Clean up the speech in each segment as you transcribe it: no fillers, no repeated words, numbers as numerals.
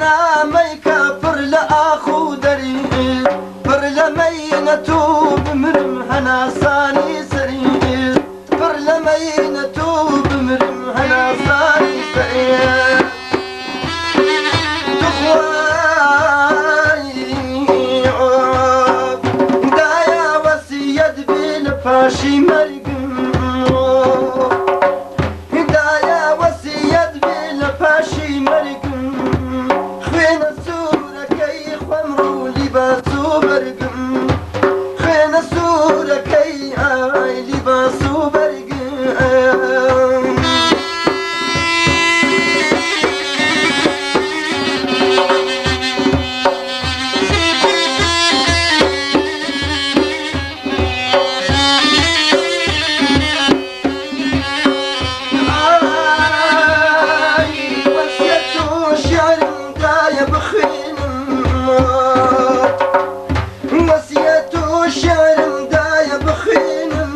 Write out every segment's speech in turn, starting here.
نامەیکە پڕ لە ئاخ و دەری، پڕ لە مەینەت و بمرم هەناسانی سەری، پڕ لە مەینەت و بمرم هەناسانی سەری. توخوای دایە وەسیەت بێ لە پاشی مەرگم، دایە وەسیەت بێ لە پاشی مەرگم، خوێنە سوورەکەی خۆم ڕوو لیباس و بەرگم، خوێنە سوورەکەی ئای لیباس و بەرگم. ئای وەسیەت و شعرم دایە بخوێنم، وەسیەت و شعرم دایە بخوێنم،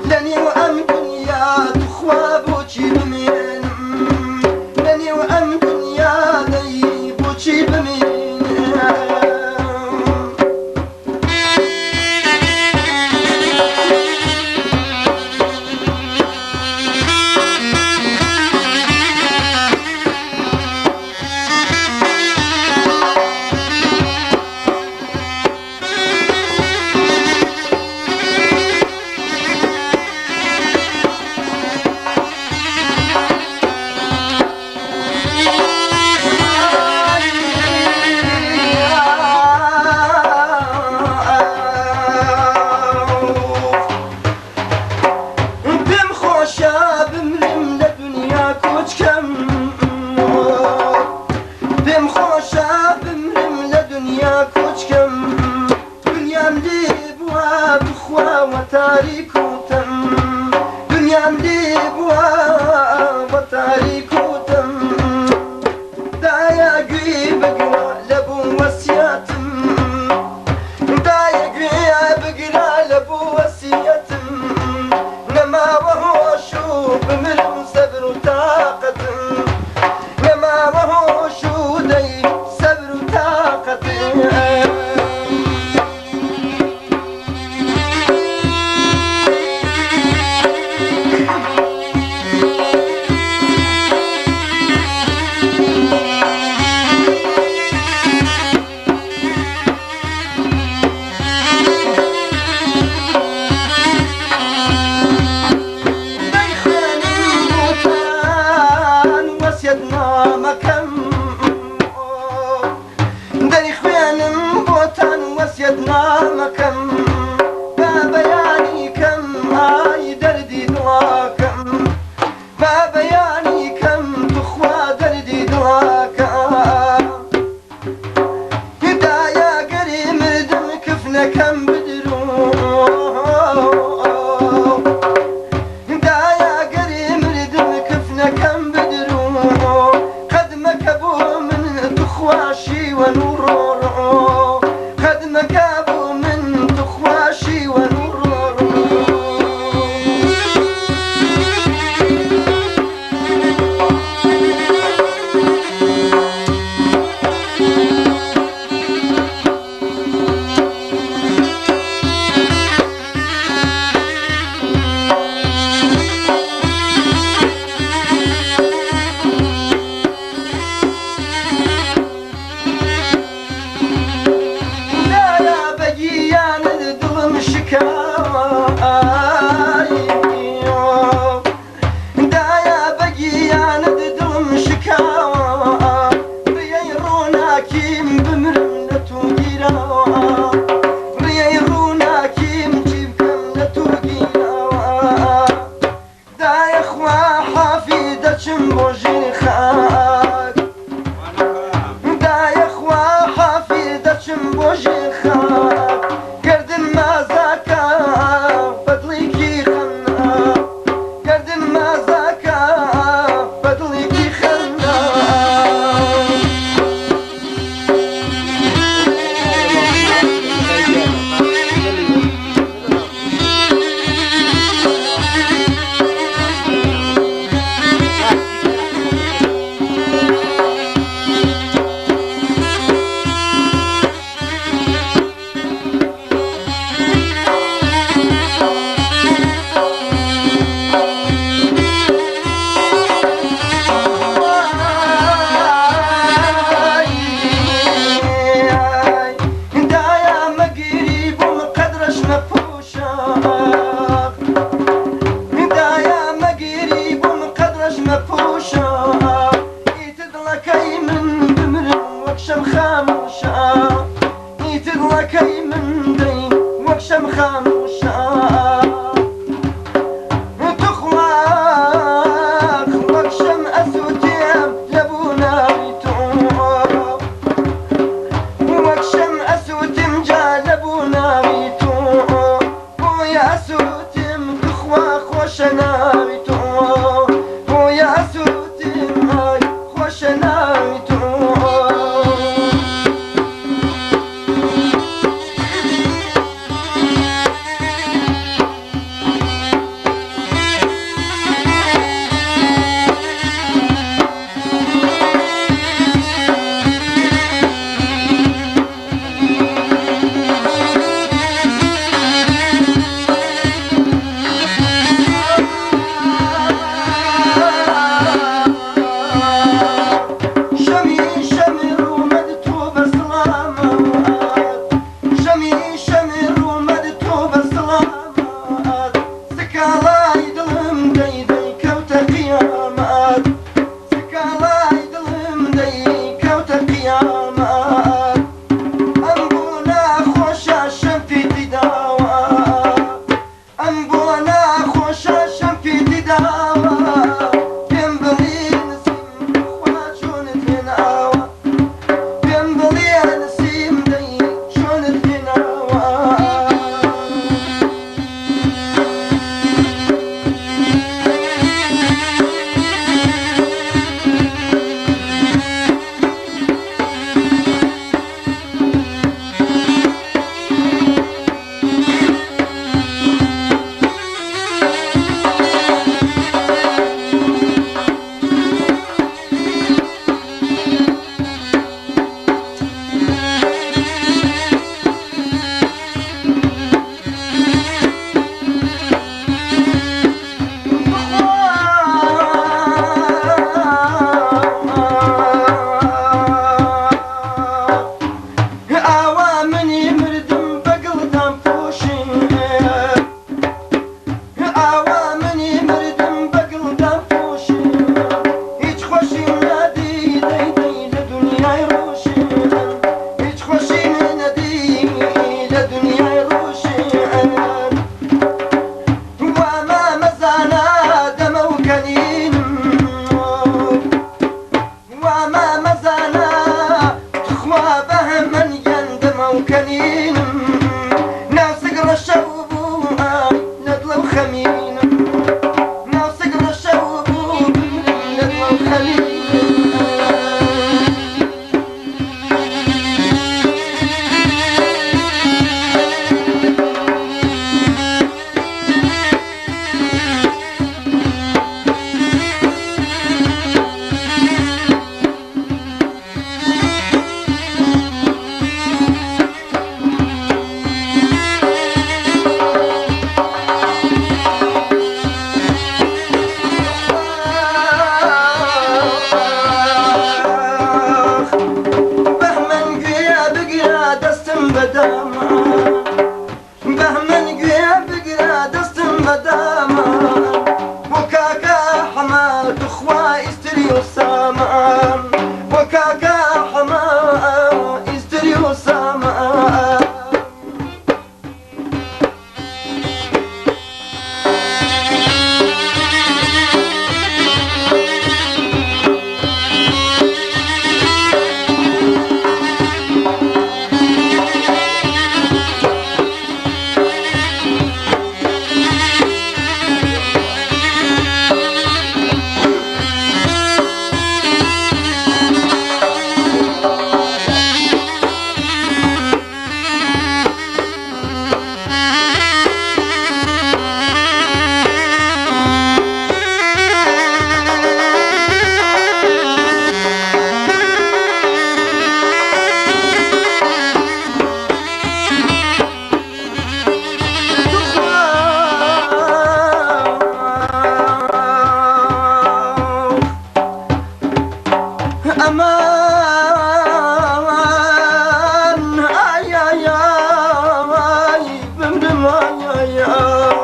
لەنێو ئەم دنیا توخوا بۆچی بمێنم، لەنێو ئەم دنیا دەی بۆچی بمێنم. پێم خۆشە بمرم لە دنیا کۆچکەم، پێم خۆشە بمرم لە دنیا کۆچکەم، دنیام لێ بووە بخوا وە تاریک وتم، دنیام لێ بووە وە تاریک وتم. دایە گوێ بگرە لە بوو وەسیەتم، دایە گوێ بگرە لە بوو وەسیەتم، نەماوە هۆش و بمرم سەبر و تاقەتم، نەماوە هۆش و دەی سەبر و تاقەتم. دەیخوێنم بۆتان وەسیەتنامەکەم، دەیخوێنم بۆتان وەسیەتنامەکەم، با بەیانی کەم ئای دەردی دڵاکەم، با بەیانی کەم توخوا دەردی دڵاکەم. دایە گەری مردم کفنەکەم بدرۆ، دایە گەری مردم کفنەکەم بدرۆ، قەدمەکە بۆ من توخواشی وە نوڕۆڕۆ، قەدمەکە بۆ من توخواشی وە نوڕۆڕۆ. دایە بەگیانت دڵم شکای، دایە بەگیانت دڵم شکاوە، ڕێی ڕووناکیم بمرم لە تو گیراوە، ڕێی ڕووناکیم چی بکەم لە تو گیراوە. دایە خوا حافی دەچم بۆ ژیر خاک، دایە خوا حافی دەچم بۆ ژیر خاک، گردن مازاکە شەم خامۆشە، ئیتر دڵەکەی من دەی وەک شەم خامۆشە. توخوا وەک شەم ئەسووتێم لە بووناوی تۆ، وەک شەم ئەسووتم جا لە بووناوی تۆ، بۆیە ئەسووتم توخوا خۆشە ناوی تۆ، بۆیە ئەسووتم ئای خۆشە ناوی تۆ. شەمی شەمی ڕوومەت تۆ بە سڵامات، شەمی شەمی ڕوومەت تۆ بە سڵامات، سکاڵای دڵم دەی دەی کەوتە قیامەت، سکاڵای دڵم دەی کەوتە قیامەت. ئەم بۆ ناخۆشە شەم پیتی داوە، ئەم بۆ ناخۆشە شەم پیتی داوە، پێم بڵێ نسیم خوا چۆنت هێناوە، پێم بڵێ نسیم دەی چۆنت هێناوە. ئاوا منی مردم بەگڵدان پۆشی، ئاوا منی مردم بەگڵدان پۆشی، هیچ خۆشی نەدی دەی دەی لە دنیای ڕۆشی، هیچ خۆشی نەدی لە دنیای ڕۆشی. وا مەزانە دەمە و کەنینم، وا مەزانە تخوا بەهمەن گیان دەمە و کەنینم، ناوسک ڕەشەو بوو ئای لە دڵە و خەمینم، ناوسک ڕەشەو بوو بمرم لە دڵە و خەمینم. بەهمەن گوێ بگرە دەستم بەداما، بەهمەن گوێ بگرە دەستم بەداما، بۆ کاکە حەمە توخوا ئیستری و سامان، بۆ کاکە حەمە ئیستری و سامان. ئەمان ئای ئای ئای بمرم ئای ئای ئای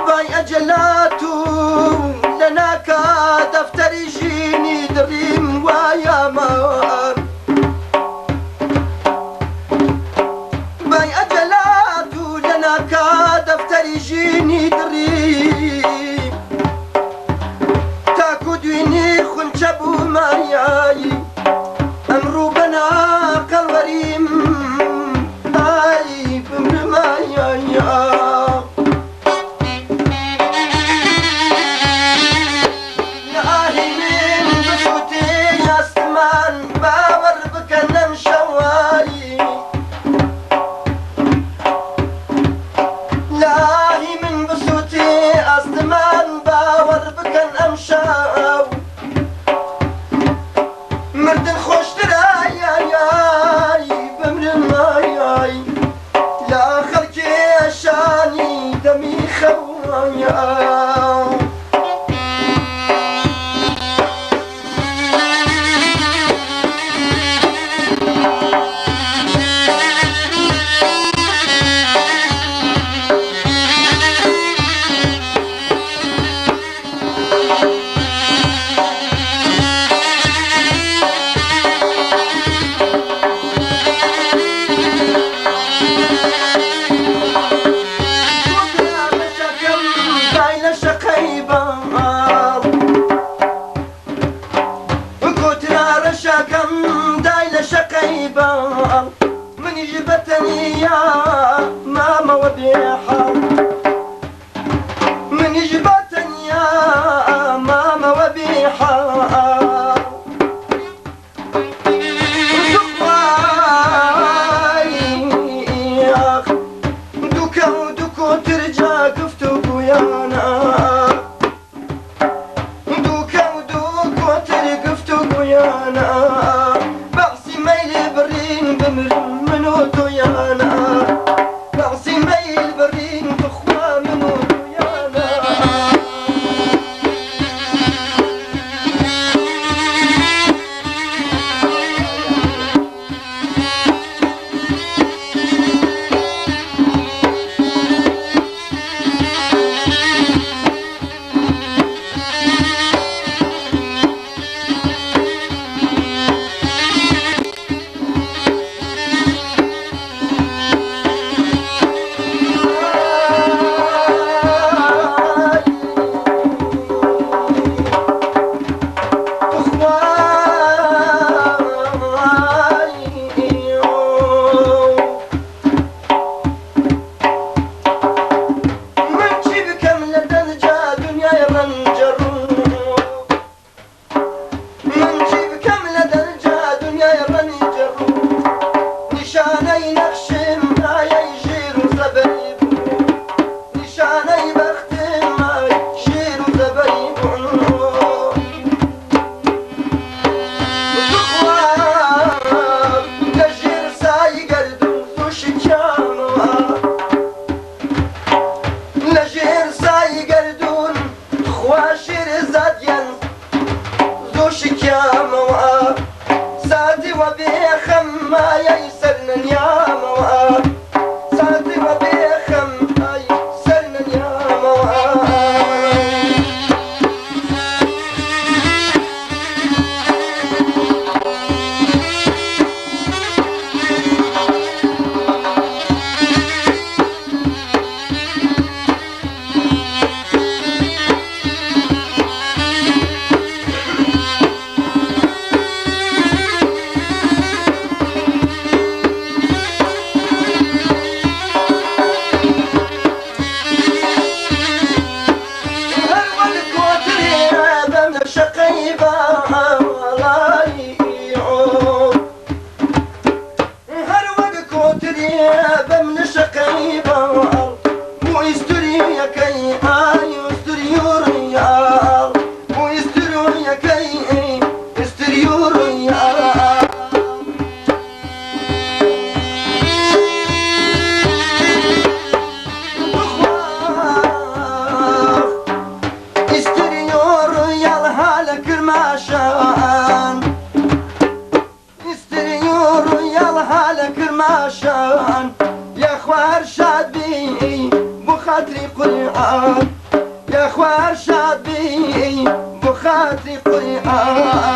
بای ئەجەلات و لە ناکاو دەفتەری ژینی دڕیم وایامان بای ئەجەلات و لەناکا دەفتەری ژینی دڕیم تاکو دوینی خونچە بوومایایی ئەمڕوو بەنا قەڵوەریم ئای بمرمایایا لە ئاهی من بسووتێ ئاسمان باوەڕ بکە نەمشەوایی لە ئاهی من بسووتێ ئاسمان باوەڕ بکەن ئەمشەو مردن خۆشترە یای بمرم ئای لە خەڵکێ شانی دەمی خەوایە. کۆترا ڕەشەکەم دای لە شەقەی باڵ منیش بەتەنیا مامەوە بێحاڵ منیش بەتەنیا مامەوە بێحاڵ دوکە و دوکۆ ترجا گفت و گویانە دوکە و دوکۆتر گفت و گویانە بەعسی مەیل بڕین بمرم من و تۆیانە بەعسی مەیل بڕین بخوا من و تۆیانە. من چی بکەم لە دەرجا دنیای ڕەنجەڕوو من چی بکەم لە دەرجا دنیای ڕەنجەڕوو نیشانەی نەخشم ئایەی ژیر و زەبەی بوو نیشانەی بەختم ئای ژیر و زەبەی بوو بخوا لە ژێر سای گەردوون زوو شکیانەوە لە ژێر سای گەردوون خوا شێر زادیان زوو شکیامەوە ساتی وە بێخەم مایەی سەر نەنیامەوە ساتی وە بێخەم ئای سەر نەنیامەوە. هەر وەک کۆترێ بەم لە شەقەی باڵای هەر وەک کۆترێ بەم لە شەقەی باڵ بۆ ئیستوریەکەی ئای ئوستریۆڕیاڵ بۆ ئیستریۆیەکەی ئیستریۆڕیاڵ. ئیستریۆڕ یاڵها لە کرماشان ئیستریۆڕ یاڵها لە کرماشان یاخوار شاد بی بۆ خاتری قورئان یاخوار شاد بی بۆ خاتری خاتری قورئان.